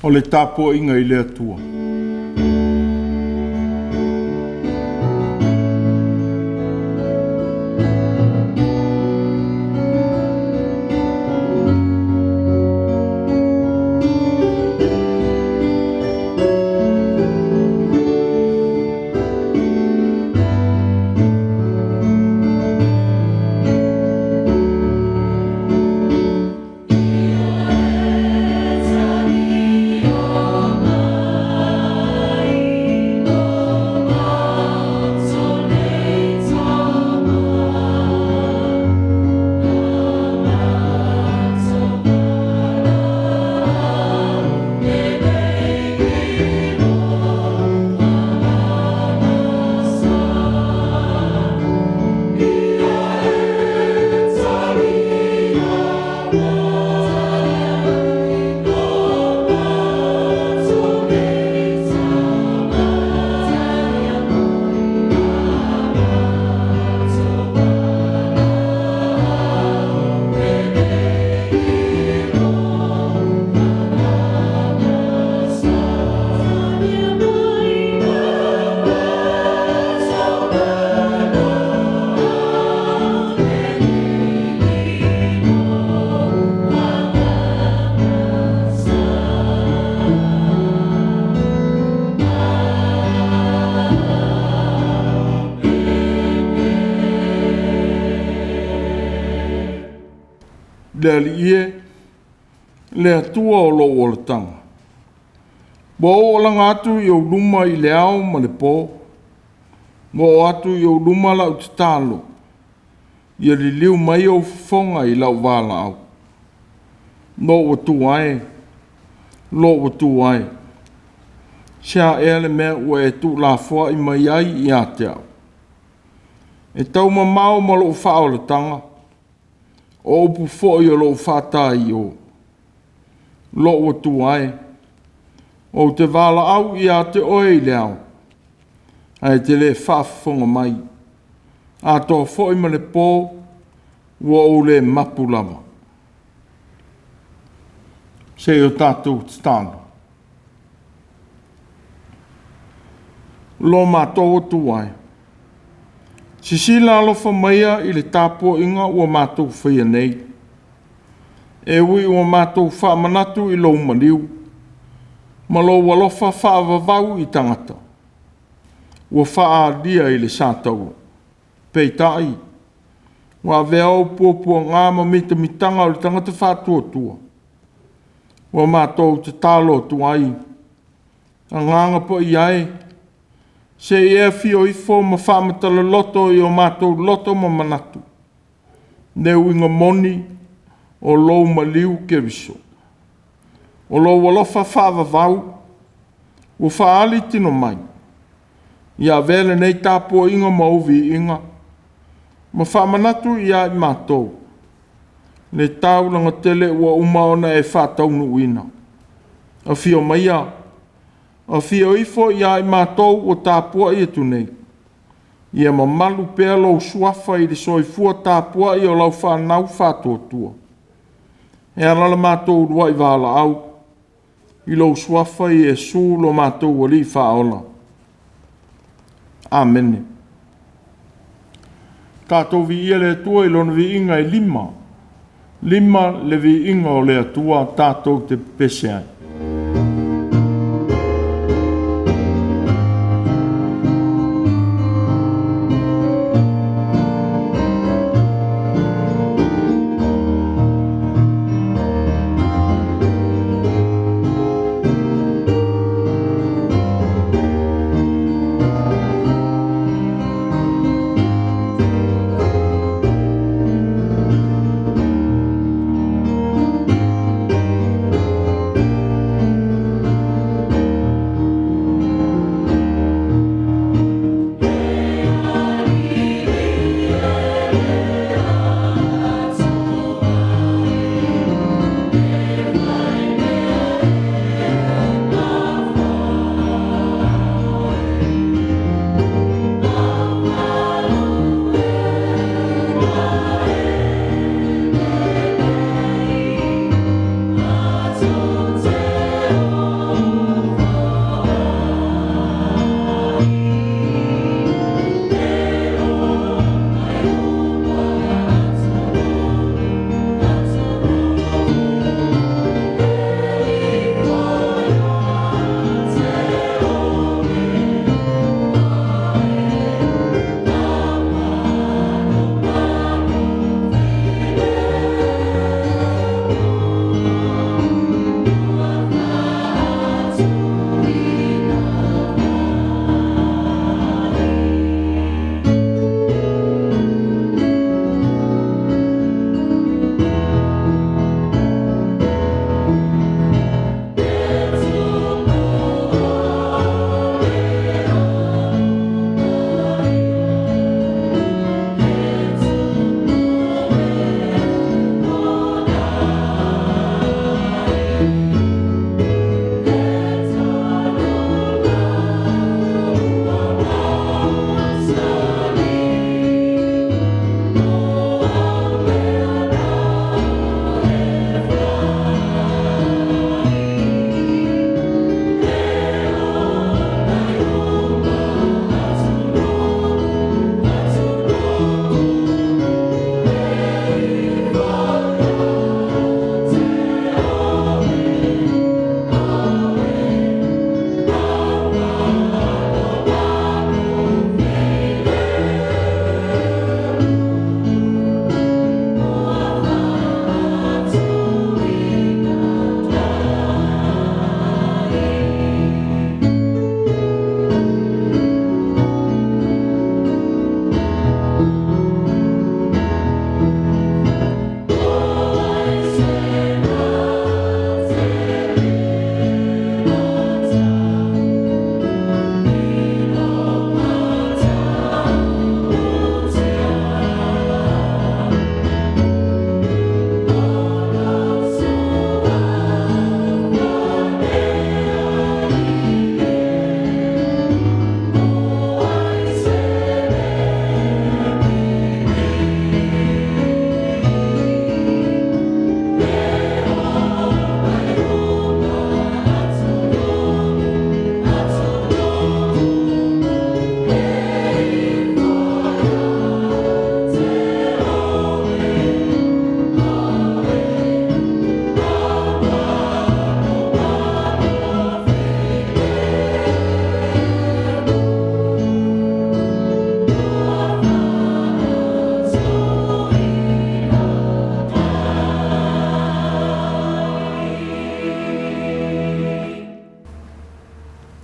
O le tapuaiga i le Atua. Le Alii e, le Atua o lou olataga, ua ou olaga atu i ou luma i le ao ma le po, ua oo atu i ou luma lau tatalo, ia liliu mai ou fofoga i lau valaau. Lou Atua e, lou Atua e, se a ea le mea ua e tuulafoai mai ai ia te au? E taumamao ma lou faaolataga, o upu foi o lou faataio. Lou Atua e, ou te valaau ia te oe i le ao, ae te le faafofoga mai. Atoa foi ma le po, ua ou le mapu lava. Se i o tatou tatalo. Lo matou Atua e, sisila alofa maia i le tapuaiga ua matou faia nei, e ui ua matou faamanatu i lou maliu ma lou alofa faavavau i tagata, ua faaalia i le sa taua. Peitai, ua avea ou puapuaga ma mitamitaga o le tagata faatuatua, ua matou tatalo atu ai, Agaga Paia e, se i e afio ifo ma faamatala loto i o matou loto ma manatu, le uiga moni o lou maliu Keriso. O lou alofa faavavau ua faaali tino mai, ia avea lenei tapuaiga ma ou viiga ma faamanatu ia i matou le taulaga tele ua uma ona e faataunuuina. Afio maia, afio ifo ia i matou ua tapuai atu nei, ia mamalu pea lou suafa i le soifua tapuai o lau fanau faatuatua. E ala la matou uluai valaau i lou suafa Iesu lo matou Alii Faaola. Amene. Tatou viia le Atua i lona viiga e lima. Lima le viiga o le Atua tatou te pepese ai.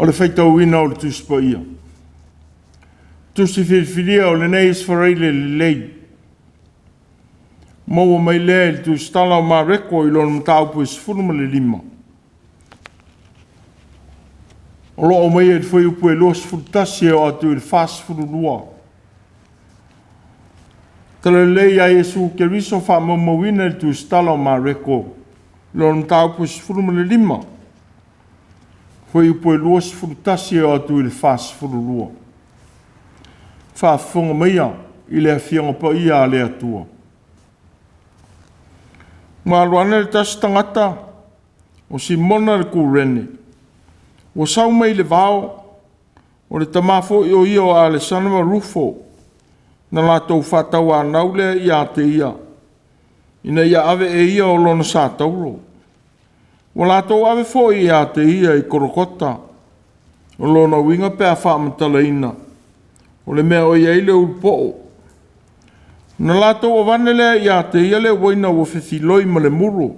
O le faitauina o le Tusi Paia. Tusi filifilia o lenei Isaraelu lelei. Maua mai lea i le Tusitala o Mareko i lona mataupu e 15. O lo o aumaia i le fuaiupu e 21 e oo atu i le 42. Talalelei a Iesu Keriso faamaumauina i le Tusitala o Mareko, lona mataupu e 15, fuaiupu e 21 e oo atu i le 42. Faafofoga maia i le Afioga Paia a le Atua. Ua alu ane le tasi tagata o Simona le Kurene, ua sau mai le vao, o le tama foi o ia o Alesana ma Rufo, na latou faatauanau lea ia te ia, ina ia ave e ia o lona satauro. Ua latou ave foi ia te ia i Kolokota, o lona uiga pe a faamatalaina, o le mea o i ai le ulupoo. Na latou avane lea ia te ia le uaina ua fefiloi ma le muro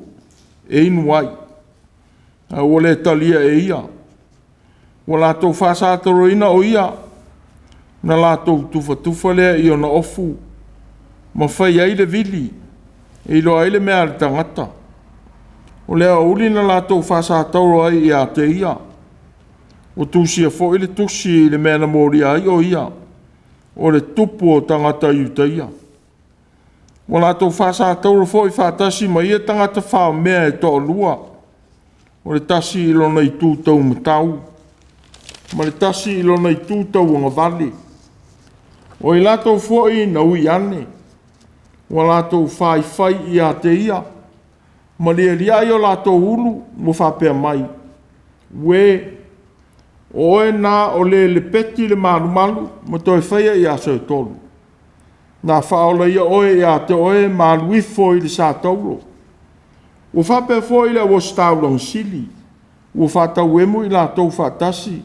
e inu ai, a ua le talia e ia. Ua latou faasatauroina o ia, na latou tufatufa lea i ona ofu, ma fai ai le vili, e iloa ai le mea a le tagata. O le aoauli na latou faasatauro ai ia te ia. Ua tusia foi le tusi i le mea na molia ai o ia, o le tupu o tagata Iutaia. Ua latou faasatauro foi faatasi ma ia tagata faomea e toalua, o le tasi i lona itu taumatau, ma le tasi i lona itu tauagavale. O i latou foi na ui ane, ua latou faifai ia te ia, ma lialiai o latou ulu ua faapea mai, Uē, o oe na o le lepeti le malumalu ma toe faia i aso e tolu. Na faaola ia oe ia te oe ma alu ifo i le satauro. Ua faapea foi le auositaulaga sili, ua faatauemu i latou faatasi,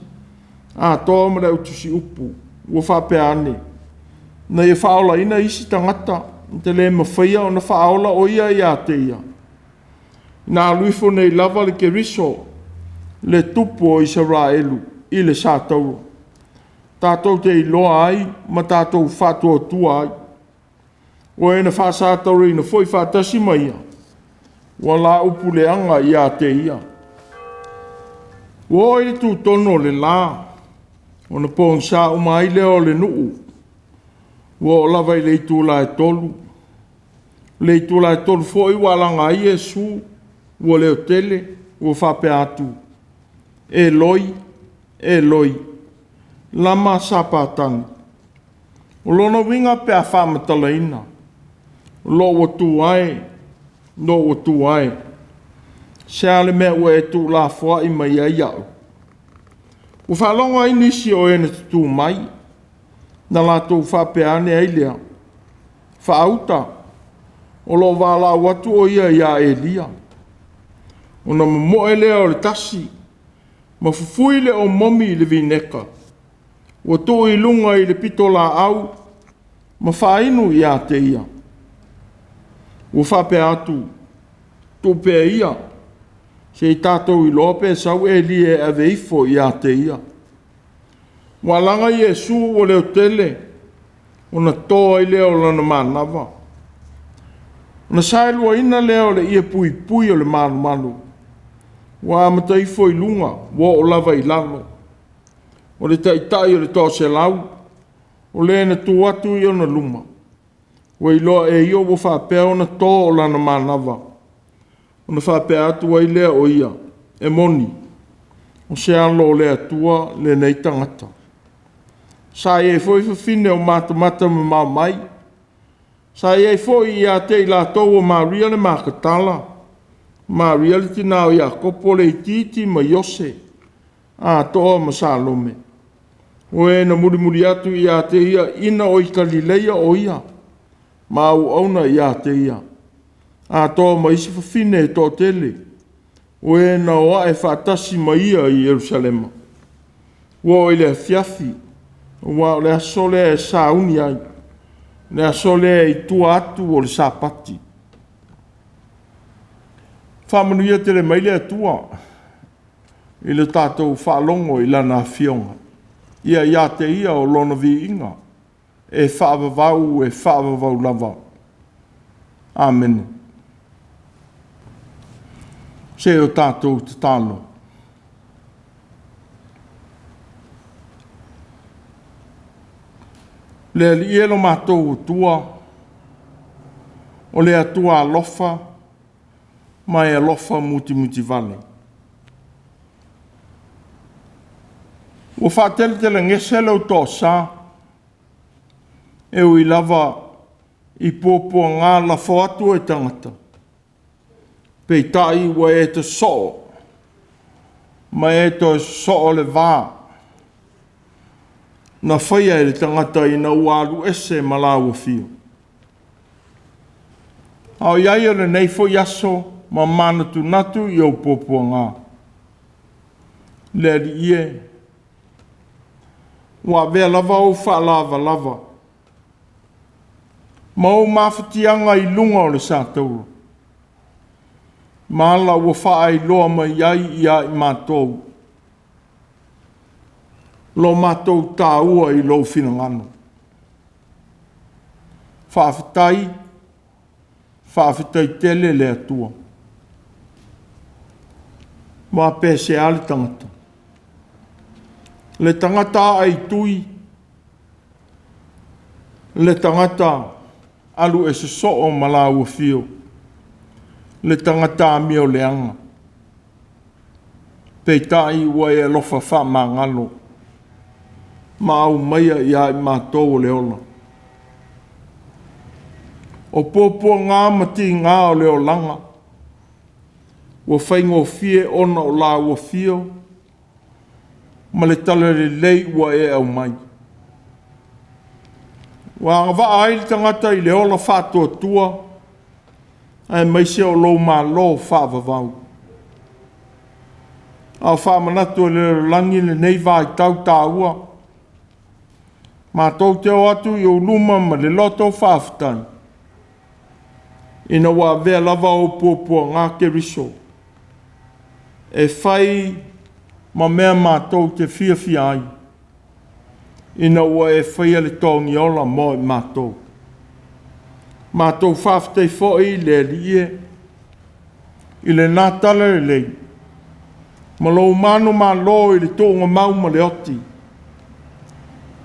atoa ma le autusiupu, ua faapea ane, na ia faaolaina isi tagata, e le mafaia ona faaola o ia ia te ia. Na alu ifo nei lava le Keriso, le tupu o Isaraelu, i le satauro, tatou te iloa ai ma tatou faatuatua ai. O e na faasatauroina foi faatasi ma ia, ua la upu leaga ia te ia. Ua oo i le tutonu o le la, ona pogisa uma ai lea o le nuu, ua oo lava i le itula e 3. O le itula e 3 foi ua alaga ai Iesu, ua leotele, ua faapea atu, Eloi, Eloi, lama sapatani? O lona uiga pe a faamatalaina, Lou Atua e, lou Atua e, se a le mea ua e tuulafoai mai ai au? Ua faalogo ai nisi o e na tutū mai, na latou faapea ane ai lea, Faauta, o lo o valaau atu o ia ia Elia. Ona momoe lea o le tasi, ma fufui le omomi i le vineka, ua tuu i luga i le pitolaau ma faainu ia te ia. Ua faapea atu, tuu pea ia, se i tatou iloa pe sau Elia e ave ifo ia te ia. Ua alaga Iesu ua leotele, ona to ai lea o lona manava. Ona saeluaina lea o le ie puipui o le malumalu, ua amata ifo i luga, ua oo lava i lalo. O le taitai o le toaselau, o le na tu atu i ona luma, ua iloa e ia ua faapea ona to o lana manava, ona faapea atu ai lea o ia, e moni, o se alo o le Atua lenei tagata. Sa i ai foi fafine o matamata mamao mai, sa i ai foi ia te i latou o Maria le Makatala, Maria le tina o Iakopo le itiiti ma Iose, atoa ma Salome, o e na mulimuli atu ia te ia ina o i Kalileia o ia, ma auauna ia te ia, atoa ma isi fafine e toatele, o e na o ae faatasi ma ia i Ierusalema. Ua oo i le afiafi, aua o le aso lea e sauni ai, le aso lea i tua atu o le Sapati. Faamanuia tele mai le Atua. i le tatou faalogo i Lana Afioga. Ia ia te Ia o Lona viiga e faavavau e faavavau lava. Amene. Se o tatou tatalo. Le Alii e lo matou Atua, o le Atua alofa ma e alofa mutimutivale. Ua faateletelegese lou toasa, e ui lava i puapuaga lafo atu e tagata, peitai ua e sosoo ma e toe sosoo le va na faia e le tagata ina ua alu ese ma lau afio. A o i ai o lenei foi aso ma manatunatu i ou puapuaga, le Alii e, ua avea lava ou faalavalava ma ou mafatiaga i luga o le satauro, ma ala ua faailoa mai ai ia i matou lo matou taua i lou finagalo. Faafetai, faafetai tele le Atua. Ua pesea le tagata. Le tagata ae i tui, le tagata alu e sosoo ma lau afio, le tagata amio leaga. Peitai ua e alofa faamagalo ma aumaia ia i matou o le ola. O puapuaga ma tiga o le olaga, ua faigofie ona o lau afio ma le talalelei ua e aumai. Ua agavaa ai le tagata i le ola faatuatua, aemaise o lou malo faavavau. A o faamanatu e le lalolagi lenei vaitau taua, matou te o atu i ou luma ma le loto faafetai, ina ua avea lava ou puapuaga Keriso e fai ma mea matou te fiafia ai, ina ua e faia le togiola mo i matou. Matou faafetai foi le Alii e i lena talalelei ma lou manumalo i le tuugamau ma le oti,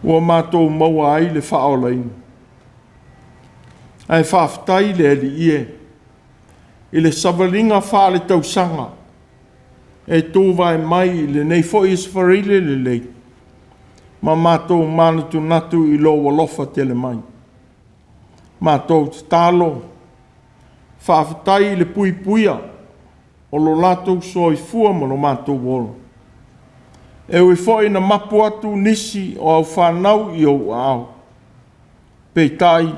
ua matou maua ai le faaolaina. Ae faafetai le Alii e i le savaliga faaletausaga e tuvae mai i lenei foi Aso Faraile lelei, ma matou manatunatu i lou alofa tele mai. Matou tatalo, faafetai i le puipuia o lo latou soifua ma lo matou ola. E ui foi ina mapu atu nisi o au fanau i ou aao, peitai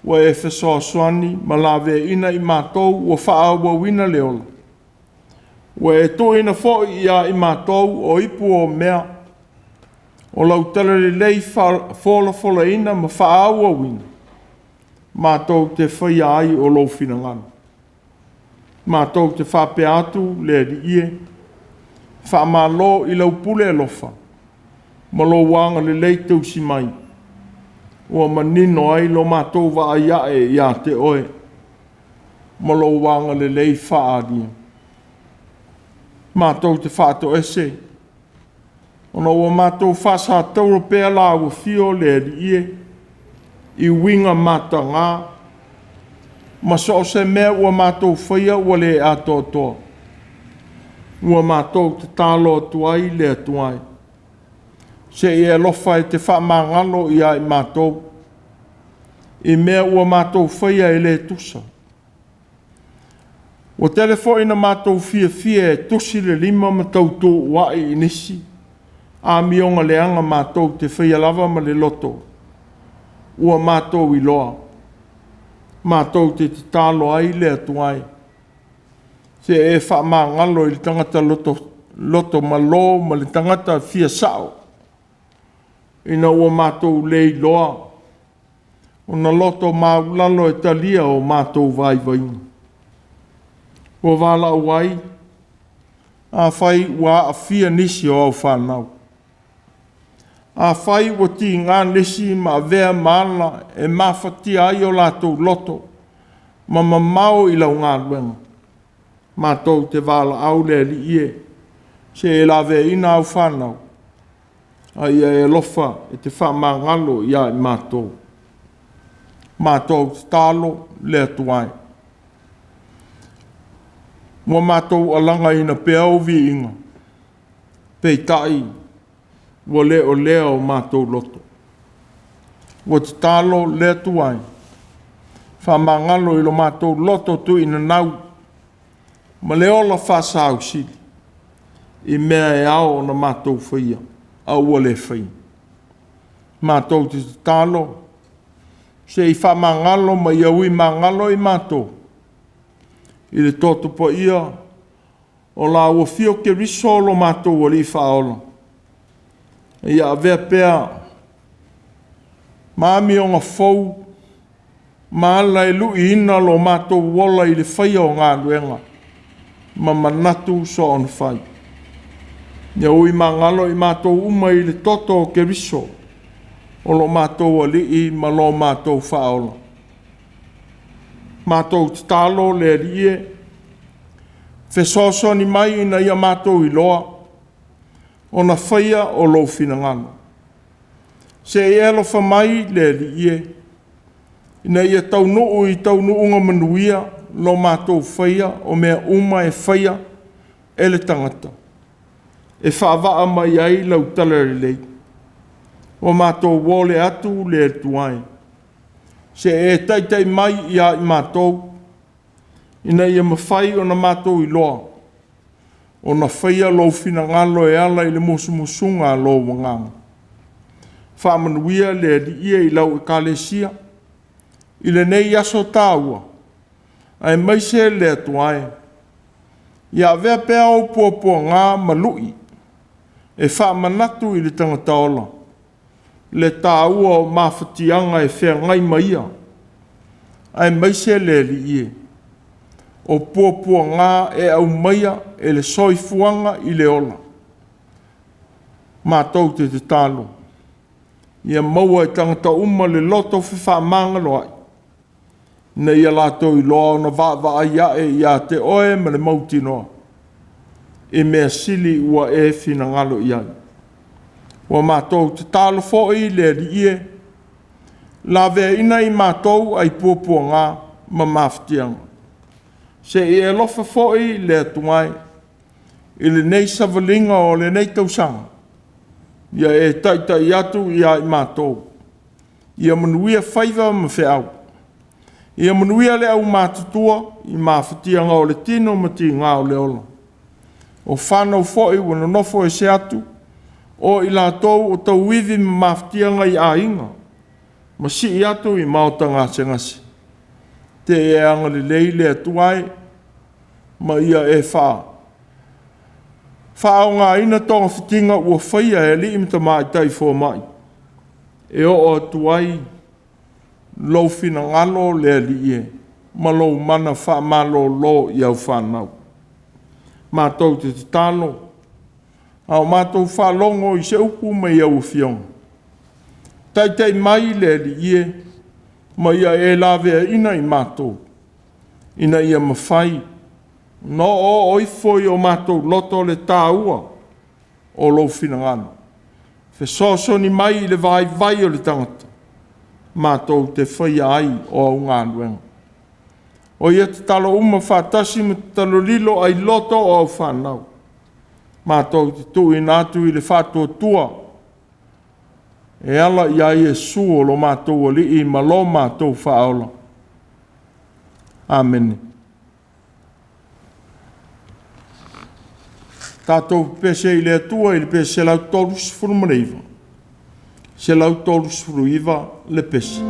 ua e fesoasoani ma laveaiina i matou ua faaauauina le ola. Ua e tuuina foi ia i matou o ipu o mea o lau talalelei folafolaina ma faaauauina, matou te faia ai o lou finagalo. Matou te faapea atu le Alii e, faamalo i lau pule alofa ma lou agalelei tausi mai, ua manino ai lo matou vaai ae ia te oe ma lou agalelei faaalia. Matou te faatoese ona ua matou faasatauro pea lau afio le Alii e, i uiga mataga ma so o se mea ua matou faia ua le atoatoa. Ua matou tatalo atu ai le Atua e, se i e alofa e te faamagalo ia i matou i mea ua matou faia e le tusa. Ua tele foi na matou fiafia e tusi le lima ma tautuua'i i nisi amioga leaga matou te faia lava ma le loto ua matou iloa. Matou te tatalo ai le Atua e, se e faamagalo i le tagata loto malo ma le tagata fia sao, ina ua matou le iloa ona loto maulalo e talia o matou vaivaiga. Ua valaau ai Afai ua aafia nisi o au fanau, afai ua tiga nisi ma avea ma ala e mafatia ai o latou loto ma mamao i lau galuega, matou te valaau le Alii e, se i e laveaiina au fanau, a ia e alofa e te faamagalo ia i matou. Matou tatalo le Atua e. Ua matou alagaina pea ou viiga, peitai ua le o lea o matou loto. Ua tatalo le Atua e, faamagalo i lo matou loto tuuinanau ma le ola faasausili i mea e ao ona matou faia, a ua le faia. Matou te tatalo se i faamagalo ma ia ui magalo i matou i le toto paia o la ua afio Keriso lo matou Alii Faaola, ia avea pea ma amioga fou ma ala e luiina lo matou ola i le faia o galuega ma manatu soonafai. Ia ui magalo i matou uma i le toto o Keriso, o lo matou Alii ma lo matou Faaola. Matou tatalo le Alii e, fesoasoani mai ina ia matou iloa ona faia o lou finagalo. Se i e alofa mai le Alii e, ina ia taunuu i taunuuga manuia lo matou faia o mea uma e faia e le tagata, e faavaa mai ai lau talalelei. Ua matou o le atu le Atua e, se e taitai mai ia i matou, ina ia mafai ona matou iloa ona faia lou finagalo e ala i le musumusuga a lou Agaga. Faamanuia le Alii e i lau Ekalesia i lenei aso taua, aemaise le Atua e, ia avea pea ou puapuaga ma lui e faamanatu i le tagata ola le taua o mafatiaga e feagai ma ia, aemaise le Alii e, o puapuaga e aumaia e le soifuaga i le ola. Matou te tatalo, ia maua e tagata uma le loto fefaamagaloai, ina ia latou iloa ona vaavaai ae ia te oe ma le mautinoa, i mea sili ua e finagalo i ai. Ua matou tatalo foi le Alii e, laveaiina i matou ai puapuaga ma mafatiaga. Se i e alofa foi le Atua e, i lenei savaliga o lenei tausaga, ia e taitai atu ia i matou, ia manuia faiva ma feau, ia manuia le aumatutua i mafatiaga o le tino ma tiga o le ola. O fanau foi ua nonofo ese atu, o i latou o tauivi ma mafatiaga i aiga, ma sii atu i maota gasegase. Te e agalelei le Atua e, ma ia e faaaogaina togafitiga ua faia e alii ma tamaitai fomai, e oo atu ai lou finagalo le Alii e, ma lou mana faamalolo i au fanau. Matou te tatalo, a o matou faalogo i se upu mai au afioga, taitai mai le Alii e, ma ia e laveaiina i matou, ina ia mafai ona oooo ifo i o matou loto le taua o lou finagalo. Fesoasoani mai i le vaivai o le tagata, matou te faia ai o au galuega. O ia tatalo uma faatasi ma tatalo lilo ai loto o au fanau, matou te tuuina atu i le faatuatua e ala ia Iesu o lo matou Alii ma lo matou Faaola. Amene. Tatou pese i le Atua i le pese 139, 139 le pese.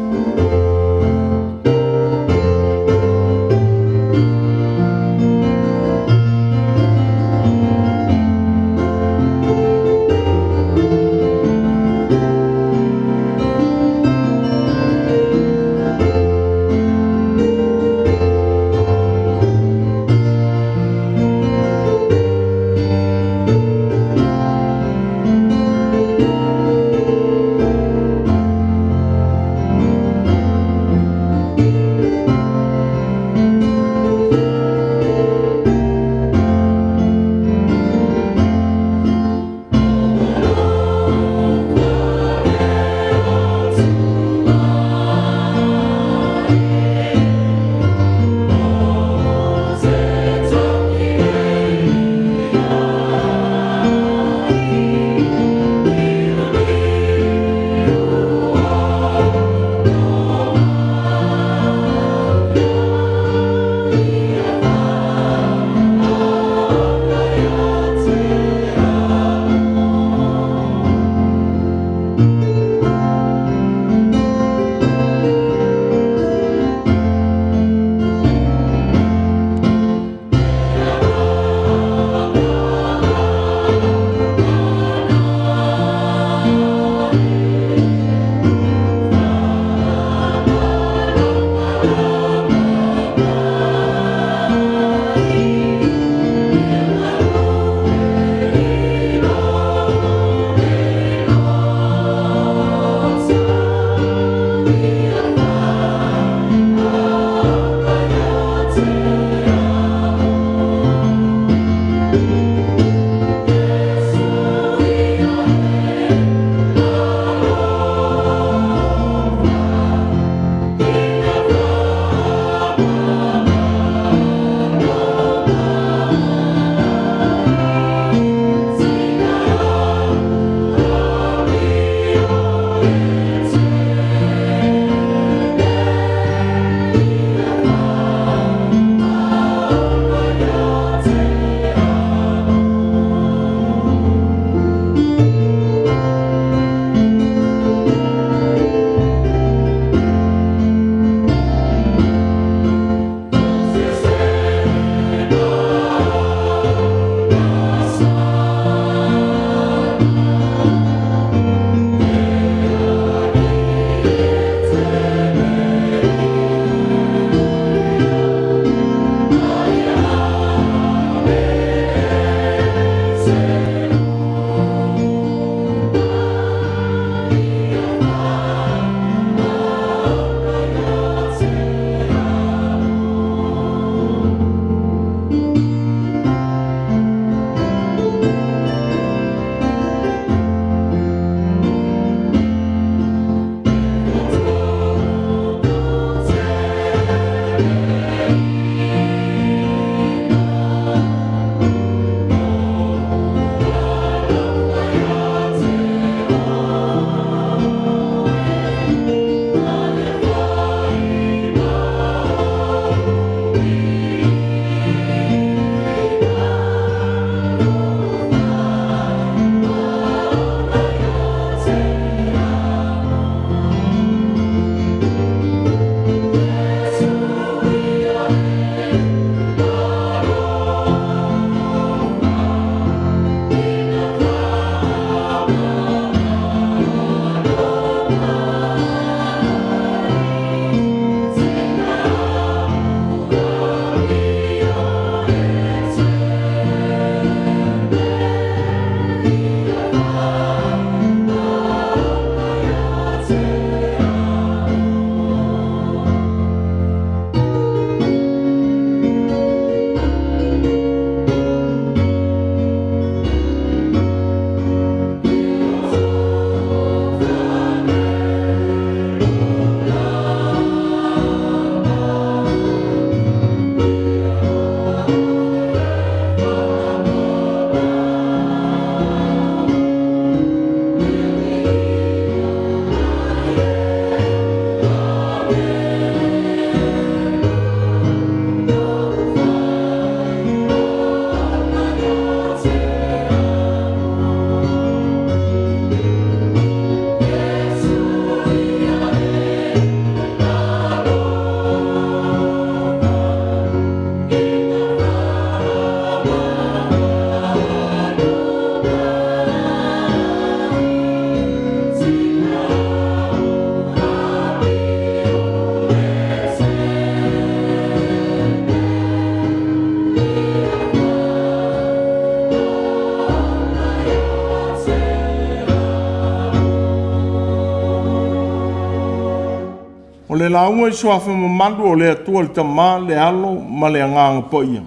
O le lauga i suafa mamalu o le Atua le Tama, le Alo ma le Agaga Paia.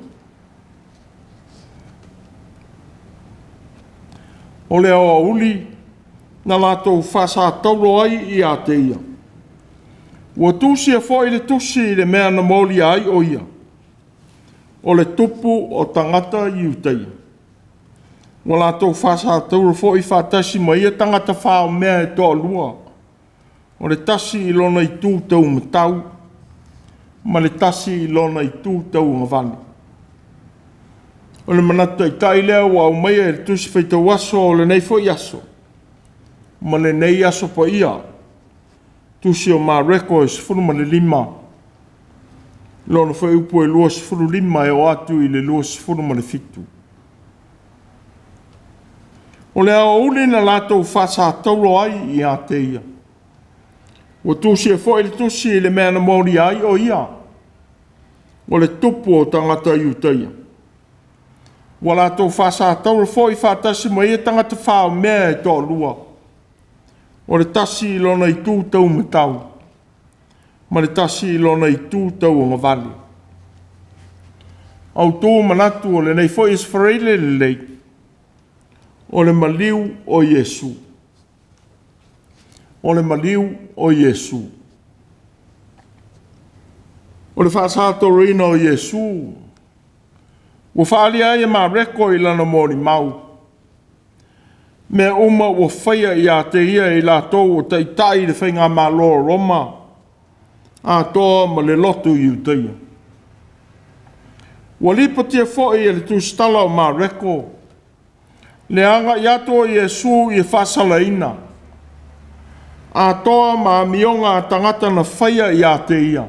O le aoauli na latou faasataulo ai ia te ia. Ua tusia foi le tusi i le mea na molia ai o ia, o le tupu o tagata Iutaia. Ua latou faasataulo foi faatasi ma ia tagata faomea e toalua, o le tasi i lona itu taumatau ma le tasi i lona itu tauagavale. O le manatu taitai lea ua aumaia e le tusi faitau aso o lenei foi aso ma lenei aso paia, tusi o Mareko e 15, lona fuaiupu e 25 e oo atu i le 27. O le aoauli na latou faasataulo ai ia te ia. Ua tusia foi le tusi i le mea na molia ai o ia, o le tupu o tagata Iutaia. Ua latou faasataulo foi faatasi ma ia tagata faomea e toalua, o le tasi i lona itu taumatau ma le tasi i lona itu tauagavale. Autu manatu o lenei foi Aso Faraile lelei, o le maliu o Iesu. O le maliu o Iesu. O le faasatauroina o Iesu ua faaalia ai e Mareko i lana molimau mea uma ua faia ia te ia e i latou o taitai i le faigamalo o Roma atoa ma le lotu Iutaia. Ua lipotia foi e le tusitala o Mareko le agai atu o Iesu ia faasalaina, atoa ma amioga a tagata na faia ia te ia,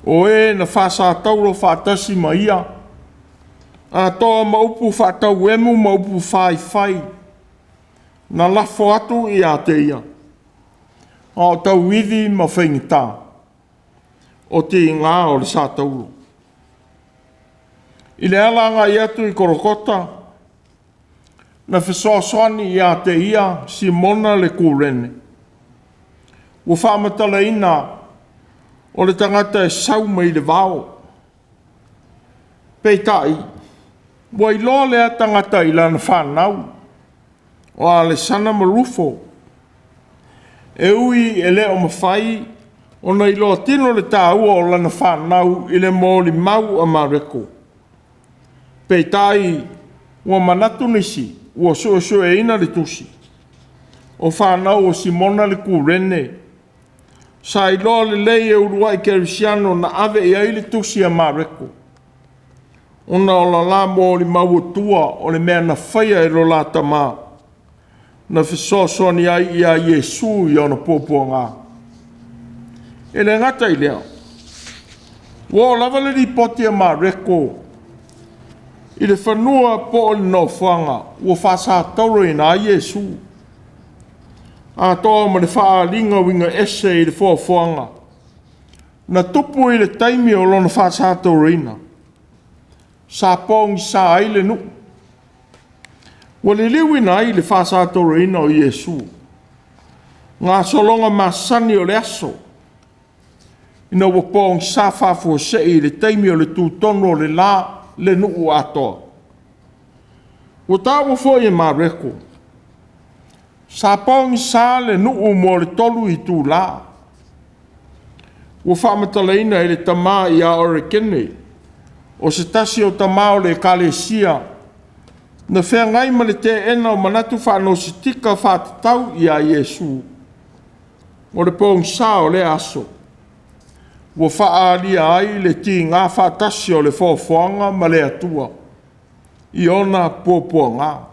o e na faasataulo faatasi ma ia, atoa ma upu faatauemu ma upu faifai na lafo atu ia te ia, a o tauivi ma faigata, o tiga o le satauro. I le ala agai atu i Kolokota, na fesoasoani ia te ia Simona le Kurene, ua faamatalaina o le tagata e sau mai le vao. Peitai, ua iloa lea tagata i lana fanau, o Alesana ma Rufo, e ui e le o mafai ona iloa tino le taua o lana fanau i le molimau a Mareko. Peitai, ua manatu nisi ua suesueina le tusi, o fanau a Simona le Kurene, sa iloa lelei e uluai kerisiano na ave i ai le tusi a Mareko, ona o la la molimauatua o le mea na faia e lo la tama, na fesoasoani ai ia Iesu i ona puapuaga. E le gata i lea, ua oo lava le lipoti a Mareko i le fanua po o le nofoaga ua faasatauroina ai Iesu, atoa ma le faaaliga uiga ese i le foafoaga na tupu i le taimi o lona faasatauroina, sa pogisa ai le nuu, ua liliuina ai le faasatauroina o Iesu, gasologa masani o le aso, ina ua pogisa faafuasei i le taimi o le tutonu o le la le nuu atoa. Ua taua foi e Mareko, sa pogisa le nuu mo le 3 itula. Ua faamatalaina e le tama ia Orekene, o se tasi o tama o le ekalesia, na feagai ma le teena o manatu faanositika faatatau ia Iesu, o le pogisa o lea aso, ua faaalia ai le tiga faatasi o le foafoaga ma le Atua i ona puapuaga.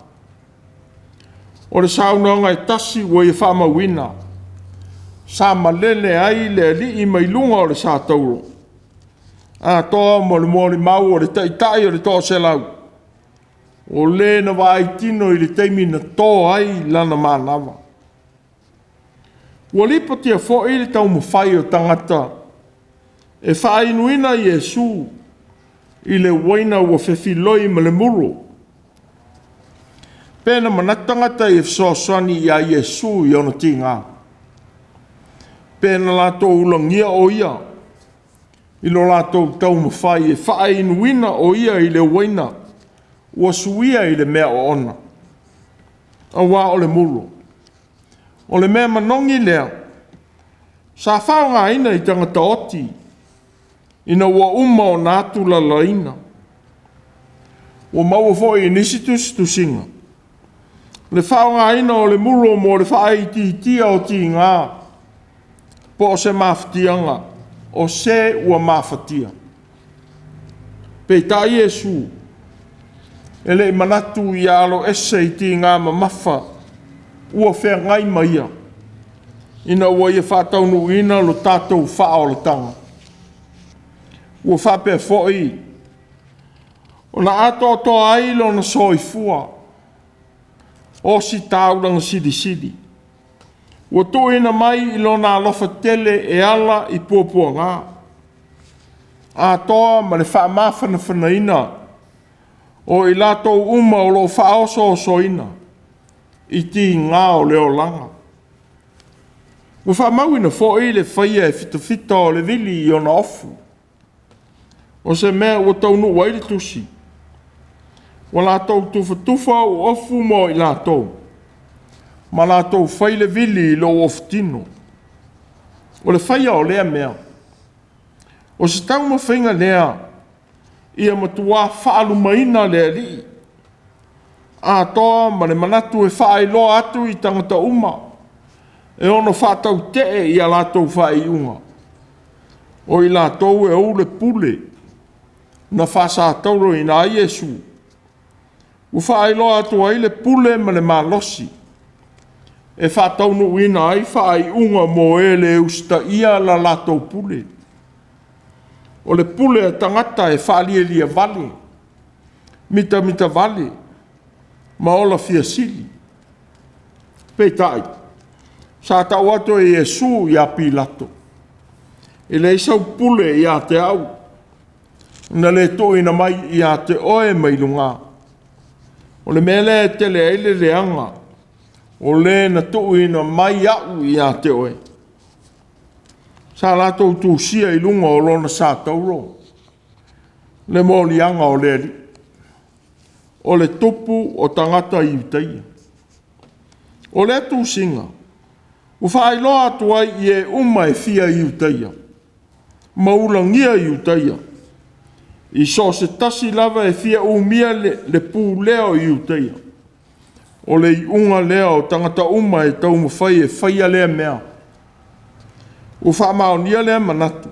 O le saunoaga e tasi ua ia faamauina, sa malele ai le alii mai luga o le satauro, atoa ma le molimau a le taitai o le toaselau, o le na vaai tino i le taimi na to ai lana manava. Ua lipotia foi le taumafai o tagata e faainuina Iesu i le uaina ua fefiloi ma le muro. Pe na manatu tagata ia fesoasoani ia Iesu i ona tiga. Pe na latou ulagia o ia i lo latou taumafai e faainuina o ia i le uaina ua suia i le mea oona, aua o le mulo. O le mea manogi lea sa faaaogaina i tagata oti ina ua uma ona atulalaina. Ua maua foi i nisi tusitusiga le faaaogaina o le mulo mo le faaitiitia o tiga po o se mafatiaga o se ua mafatia. Peitai Iesu, e le i manatu ia aloese i tiga mamafa ua feagai ma ia, ina ua ia faataunuuina lo tatou faaolataga. Ua faapea foi ona atoatoa ai lona soifua o ositaulaga silisili, ua tuuina mai i lona alofa tele e ala i puapuaga, atoa ma le faamafanafanaina o i latou uma o lo o faaosoosoina i tiga o le olaga. Ua faamauina foi le faia e fitafita o le vili i ona ofu, o se mea ua taunuu ai le tusi, ua latou tufatufa ou ofu mo i latou, ma latou fai le vili i lou ofutino. O le faia o lea mea, o se taumafaiga lea ia matua faalumaina le Alii, atoa ma le manatu e faailoa atu i tagata uma e ono faatautee i a latou faaiuga, o i latou e ou le pule na faasatauroina ai Iesu, ua faailoa atu ai le pule ma le malosi e faataunuuina ai faaiuga mo e le usitaia la latou pule. O le pule a tagata e faalielie vale, mitamitavale ma ola fiasili. Peitai, sa tau atu e Iesu ia Pilato, “E leai sau pule ia te au, na le tuuina mai ia te oe mai luga. O le mea lea e tele ai le leaga o le na tuuina mai au ia te oe.” Sa latou tusia i luga o lona satauro le moliaga o le Alii, o le tupu o tagata Iutaia. O lea tusiga, ua faailoa atu ai i e uma e fia Iutaia ma ulagia Iutaia, i so o se tasi lava e fia umia le pulea o Iutaia. O le iuga lea o tagata uma e taumafai e faia lea mea. Ua faamaonia lea manatu,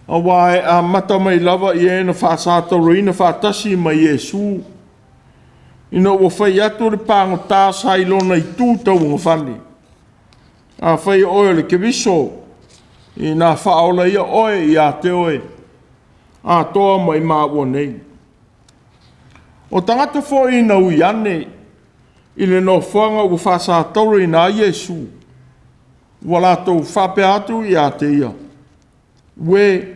aua e amata mai lava i e na faasatauroina faatasi ma Iesu, ina ua fai atu le pagota sa i lona itu tauagavale, “Afai o oe o le Keriso, ina faaola ia oe ia te oe atoa ma i maua nei.” O tagata foi na ui ane i le nofoaga ua faasatauroina ai Iesu, ua latou faapea atu ia te ia, “Uē,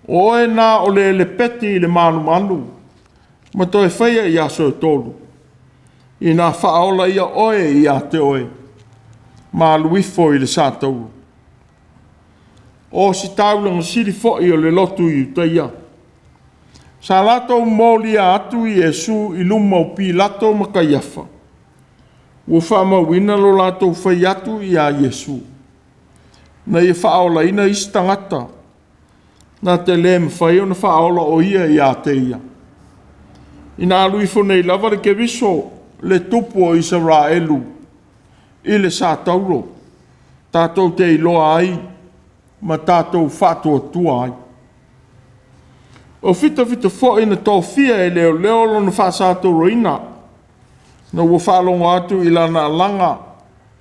o oe na o le lepeti i le malumalu ma toe faia i aso e tolu, ina faaola ia oe ia te oe, ma alu ifo i le satauro.” O ositaulaga sili foi o le lotu Iutaia, sa latou molia atu Iesu i luma o Pilato ma Kaiafa, ua faamauina lo latou fai atu ia Iesu, na ia faaolaina isi tagata, na te le mafai ona faaola o ia ia te ia. Ina alu ifo nei lava le Keriso, le Tupu o Isaraelu i le satauro, tatou te iloa ai ma tatou faatuatua ai. O fitafita foi na tofia e leoleo lona faasatauroina, ina ua faalogo atu i lana alaga,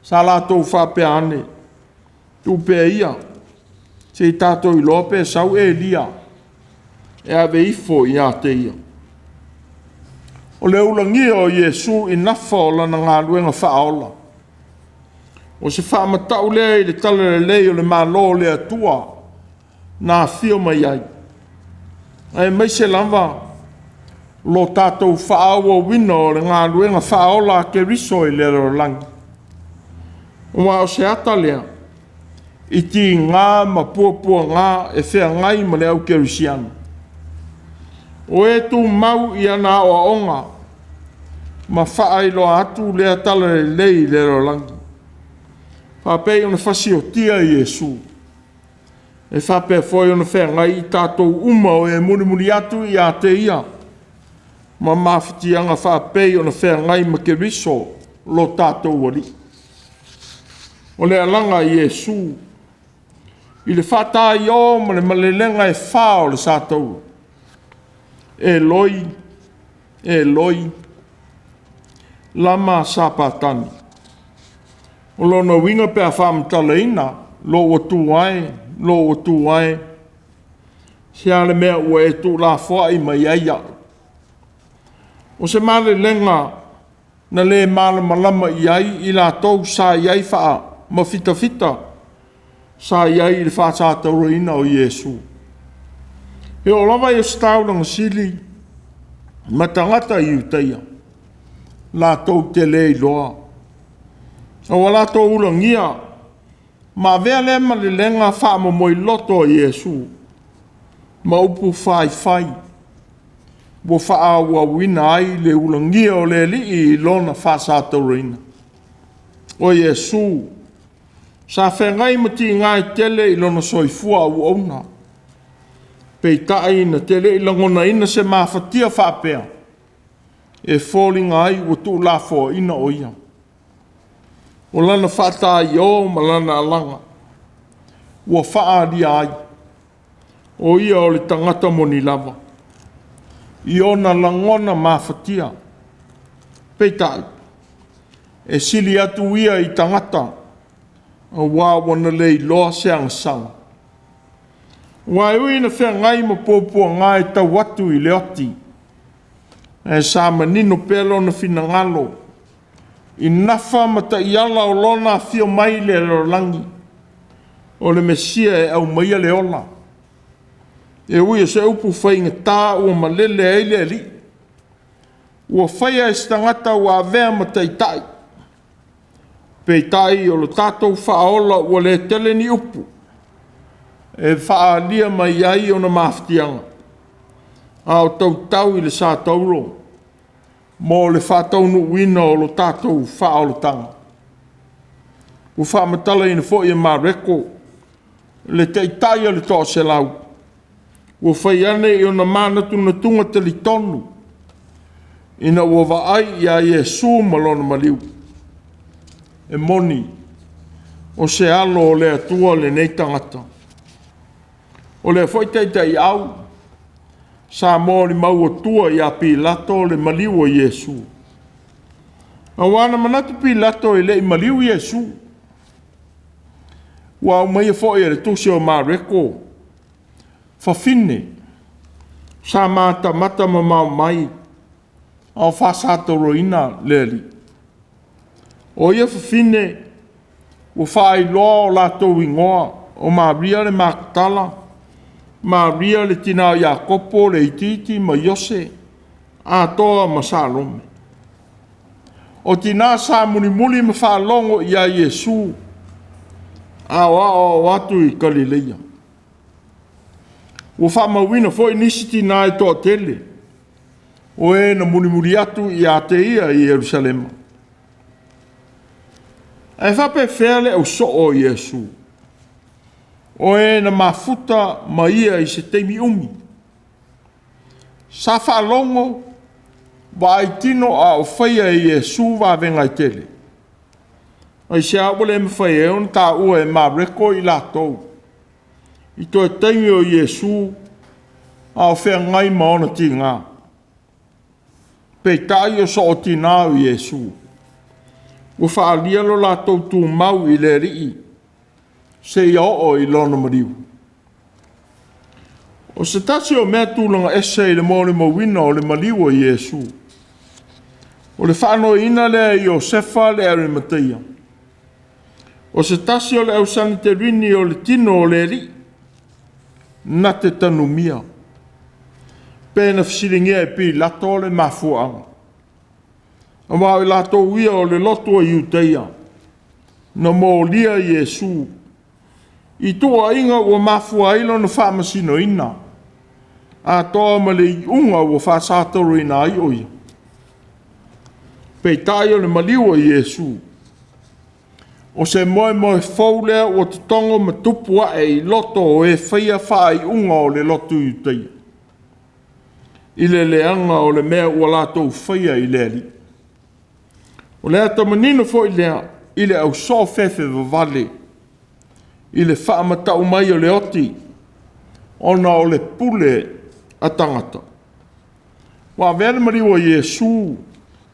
sa latou faapea ane, “Tuu pea ia, se i tatou iloa pe sau Eli'a e ave ifo ia te ia.” O le ulagia o Iesu i nafa o lana galuega faaola, o se faamata'u lea i le talalelei o le Malo o le Atua na afio mai ai, aemaise lava lo tatou faaauauina o le galuega faaola a Keriso i le lalolagi. Aua o se ata lea i tiga ma puapuaga e feagai ma le au kerisiano. O e tumau i ana aoaoga ma faailoa atu lea talalelei i le lalolagi. Faapei ona fasiotia Iesu, e faapea foi ona feagai i tatou uma o e mulimuli atu ia te Ia ma mafatiaga faapei ona feagai ma Keriso lo tatou Alii. O le alaga a Iesu i le faataio ma le malelega e fa o le satauro, Eloi, Eloi, lama sapatani. O lona uiga pe a faamatalaina, lou Atua e, lou Atua e, se a le mea ua e tuulafoai mai ai au? O se malelega na le malamalama i ai i latou sa i ai faamafitafita sa i ai i le faasatauroina o Iesu. E oo lava i Ositaulaga sili ma tagata Iutaia latou te le iloa, a ua latou ulagia ma avea lea malelega faamomoiloto a Iesu ma upu faifai ua faaauauina ai le ulagia o le Alii i lona faasatauroina. O Iesu sa feagai ma tiga e tele i lona soifua auauna, peitai na te le i lagonaina se mafatia faapea e foliga ai ua tuulafoaina o ia. O lana faataio ma lana alaga ua faaalia ai, o ia o le tagata moni lava i ona lagona mafatia. Peitai, e sili atu ia i tagata aua ua na le iloa se agasala. Aua e ui ina feagai ma puapuaga e tau atu i le oti, ae sa manino pea lona finagalo i nafa ma taiala o lona afio mai i le lalolagi, o le Mesia e aumaia le ola. E ui o se upu faigata ua malele ai le Alii, ua faia e se tagata ua avea ma taitai, peitai o lo tatou Faaola ua le tele ni upu e faaalia mai ai ona mafatiaga, a o tautau i le satauro mo le faataunuuina o lo tatou faaolataga. Ua faamatalaina foi e Mareko le taitai o le toaselau, ua fai ane i ona manatunatuga talitonu ina ua vaai ia Iesu ma lona maliu. E moni, o se alo o le Atua lenei tagata. O lea foi taitaiau sa molimau atua ia Pilato le maliu o Iesu. Aua na manatu Pilato e le i maliu Iesu. Ua aumaia foi e le tusi o Mareko, fafine sa matamata mamao mai a o faasatauroina le Alii. O ia fafine ua faailoa o latou igoa, o Maria le Makatala, Maria le tina o Iakopo le itiiti ma Iose, atoa ma Salome. O tina sa mulimuli ma faalogo ia Iesu a o aoao atu i Galileia. Ua faamauina foi nisi tina e toatele o e na mulimuli atu ia te ia i Yerusalema. Ae faapefea le ausoo o Iesu, o e na mafuta ma ia i se taimi umi, sa faalogo vaai tino a o faia e Iesu vavega e tele. Aisea ua le mafai ai ona taua e Mareko i latou i toe taimi o Iesu a o feagai ma ona tiga? Peitai o soo tina o Iesu, ua faaalia lo latou tumau i le Alii seia oo i lona maliu. O se tasi o mea tulaga ese i le molimauina o le maliu o Iesu, o le faanoiina lea e Iosefa le Arimateia, o se tasi o le au-Saneterini o le tino o le Alii, na te tanumia, pe na fesiligia e Pilato le mafuaaga, aua o i latou ia o le lotu a Iutaia, na molia Iesu. i tuuaiga ua mafua ai lona faamasinoina, atoa ma le iuga ua faasatauroina ai o ia. Peitai o le maliu o Iesu, o se moemoe fou lea ua totogo ma tupu ae i loto o e faia faaiuga o le lotu Iutaia, i le leaga o le mea ua latou faia i le Alii. O le ata manino foi lea i le au soofefevavale i le faamatau mai o le oti, ona o le pule a tagata. Ua avea le maliu o Iesu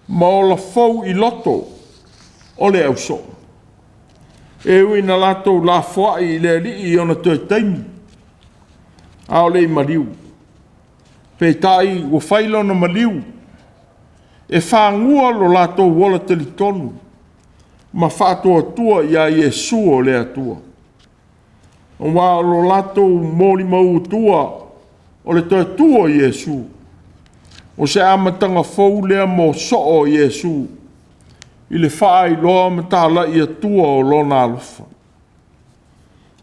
ma ola fou i loto o le ausoo, e ui ina latou lafoai i le Alii i ona toe taimi, a o le i maliu. Peitai ua fai lona maliu e fagua lo latou ola talitonu ma faatuatua ia Iesu o le Atua, aua o lo latou molimau tua o le toe tu o Iesu, o se amataga fou lea mo soo o Iesu i le faailoa ma talai atua o Lona alofa.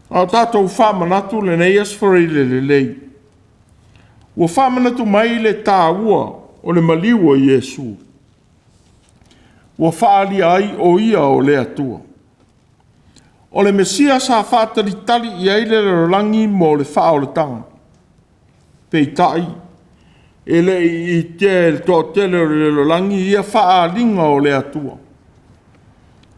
A o tatou faamanatu lenei Aso Faraile lelei, ua faamanatu mai le taua o le maliu o Iesu, ua faaalia ai o Ia o le Atua. O le Mesia sa faatalitali i ai le lalolagi mo le faaolataga. Peitai, e le i itea e le toatele o le lalolagi ia faaaliga o le Atua,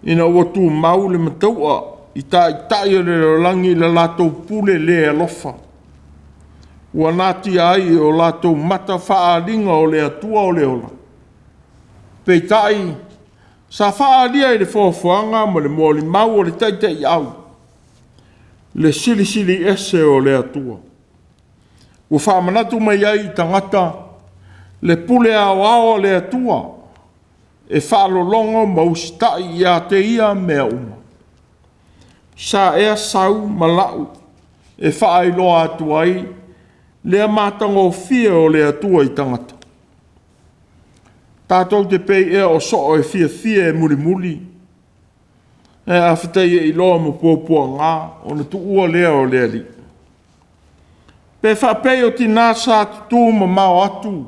ina ua tumau le mataua i taitai o le lalolagi i le latou pule le alofa, ua natia ai e o latou mata faaaliga o le Atua o le ola. Peitai, sa faaalia i le foafoaga ma le molimau a le taitaiau le Silisili Ese o le Atua, ua faamanatu mai ai i tagata le pule aoao a le Atua e faalologo ma usitai ia te Ia mea uma. Sa ea sau ma lau e faailoa atu ai lea matagofie o le Atua i tagata? Tatou te pei ea o soo e fiafia e mulimuli, ae a fetaiai loa ma puapuaga, ona tuua lea o le Alii? Pe faapei o tina sa tutu mamao atu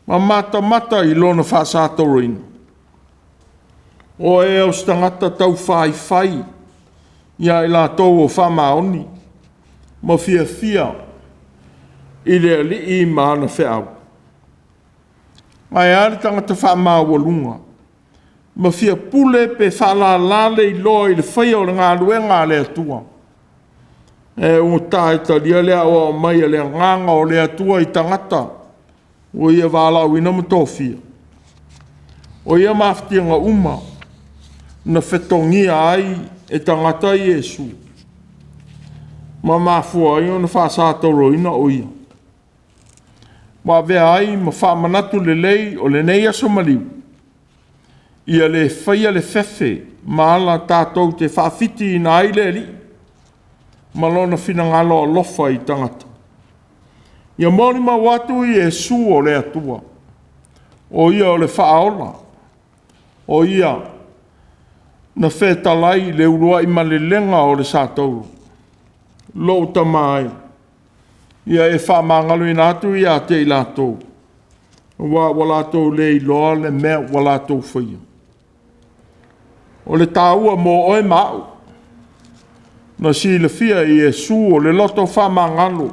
ma matamata i lona faasatauroina? O ea o se tagata taufaifai ia i latou o faamaoni ma fiafia i le Alii ma ana feau? Ae a le tagata faamaualuga ma fia pule pe faalala le iloa i le faia o le galuega a le Atua, ae ua ta e talia le aoao mai a le Agaga o le Atua i tagata ua Ia valaauina ma tofia? O ia mafatiaga uma na fetogia ai e tagata Iesu ma mafua ai ona faasatauroina o Ia, ua avea ai ma faamanatu lelei o lenei aso maliu, ia le faia le fefe ma ala tatou te faafitiina ai le Alii ma lona finagalo alofa i tagata. Ia molimau atu Iesu o le Atua, o Ia o le Faaola, o Ia na fetalai i le uluai malelega o le satauro. Lou Tama e, ia e faamagaloina atu ia te i latou, aua ua latou le iloa le mea ua latou faia. O le taua mo oe ma au, na silafia e Iesu o le loto faamagalo,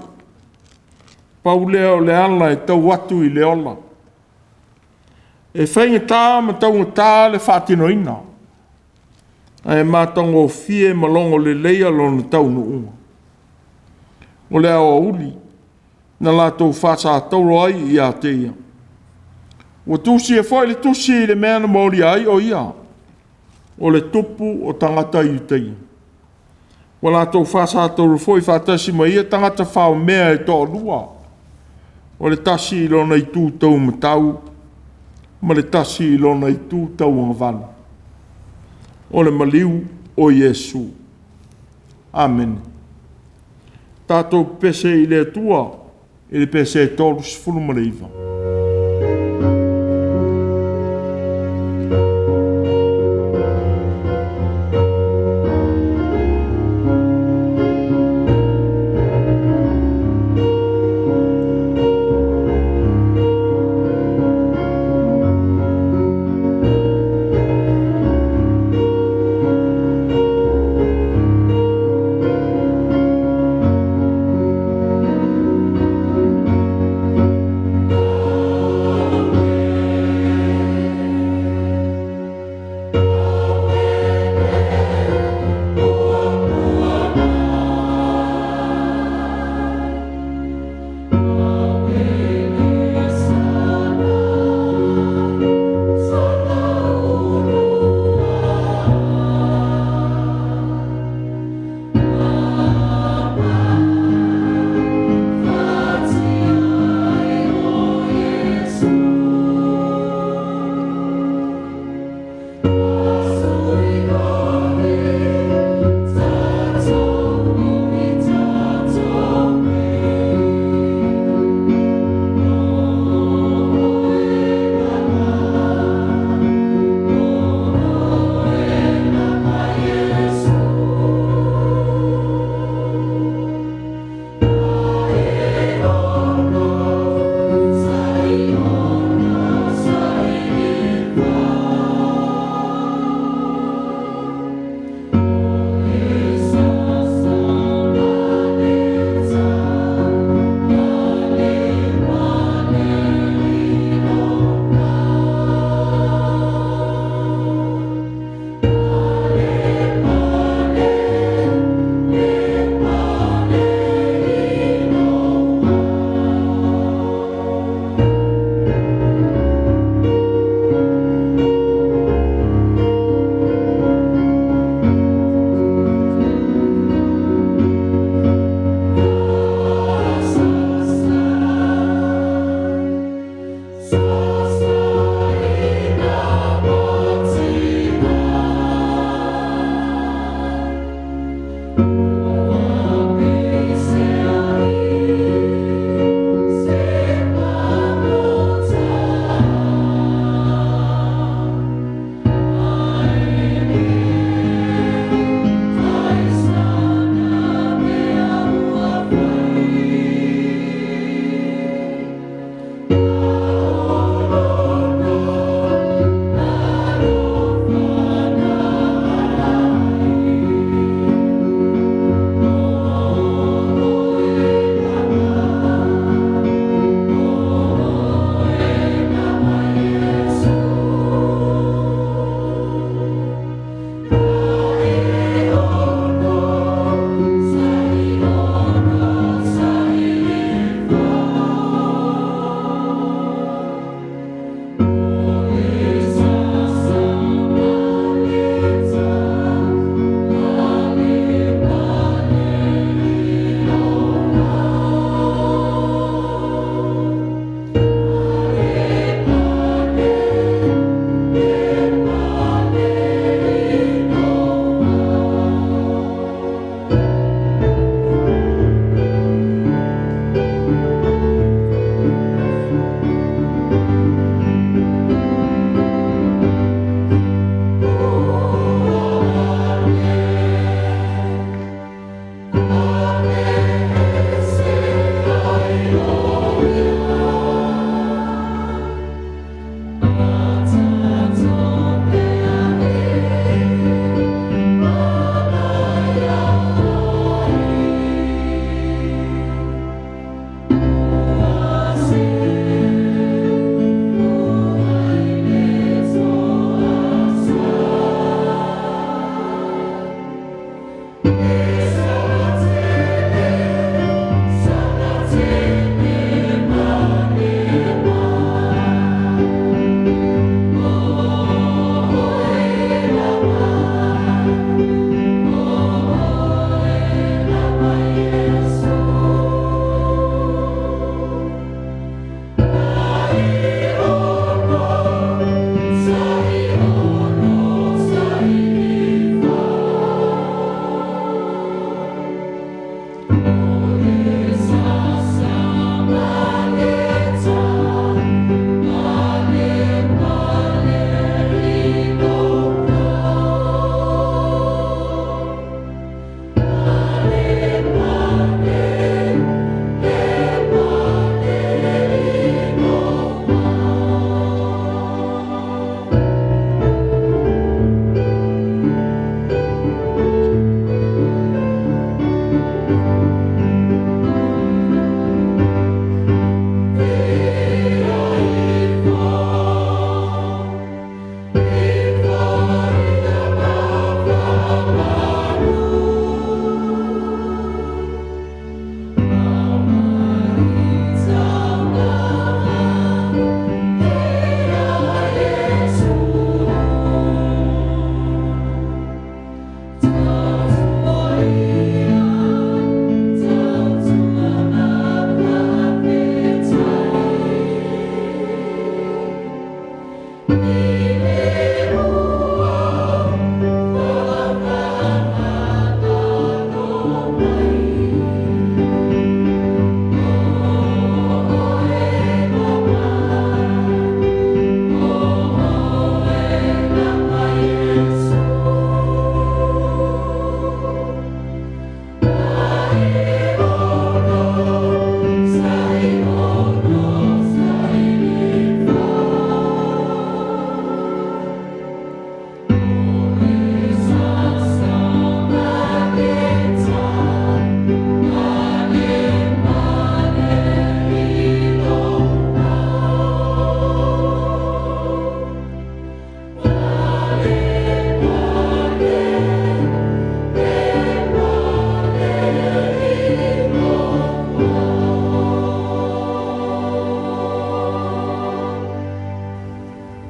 pau lea o le ala e tau atu i le ola. E faigata ma taugata le faatinoina, ae matagofie ma logo leleia lona taunuuga. O le aoauli na latou faasatauro ai ia te Ia. Ua tusia foi le tusi i le mea na molia ai o Ia, o le tupu o tagata Iutaia. Ua latou faasatauro foi faatasi ma ia tagata faomea e toalua, o le tasi i lona itu taumatau ma le tasi i lona itu tauagavale. O le maliu o Iesu. Amene. Tatou pepese i le Atua i le pese 39.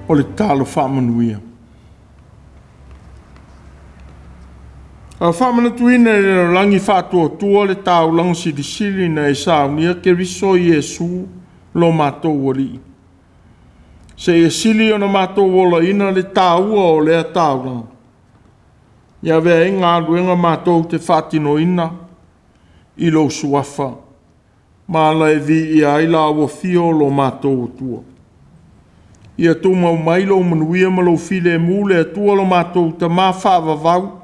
O le tatalo faamanuia. A faamanatuina e le lalolagi faatuatua le taulaga silisili na e saunia Keriso Iesu lo matou Alii, seia sili ona matou olaina le taua o lea taulaga, e avea ai galuega matou te faatinoina i lou Suafa, ma ala e viia ai la ua afio lo matou Atua. Ia tumau mai lou manuia ma lou filemu le Atua lo matou Tama faavavau,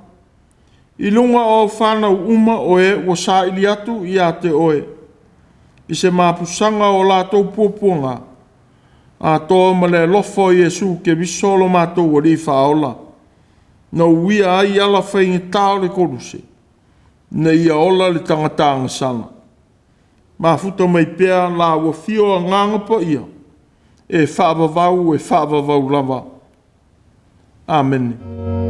i luga o au fanau uma o e ua saili atu ia te oe, i se mapusaga o latou puapuaga, atoa ma le alofa o Iesu Keriso lo matou Alii Faaola, na uia ai ala faigata o le koluse, ina ia ola le tagata agasala. Mafuta mai pea la ua afio Agaga Paia, e faavavau, e faavavau lava. Amene.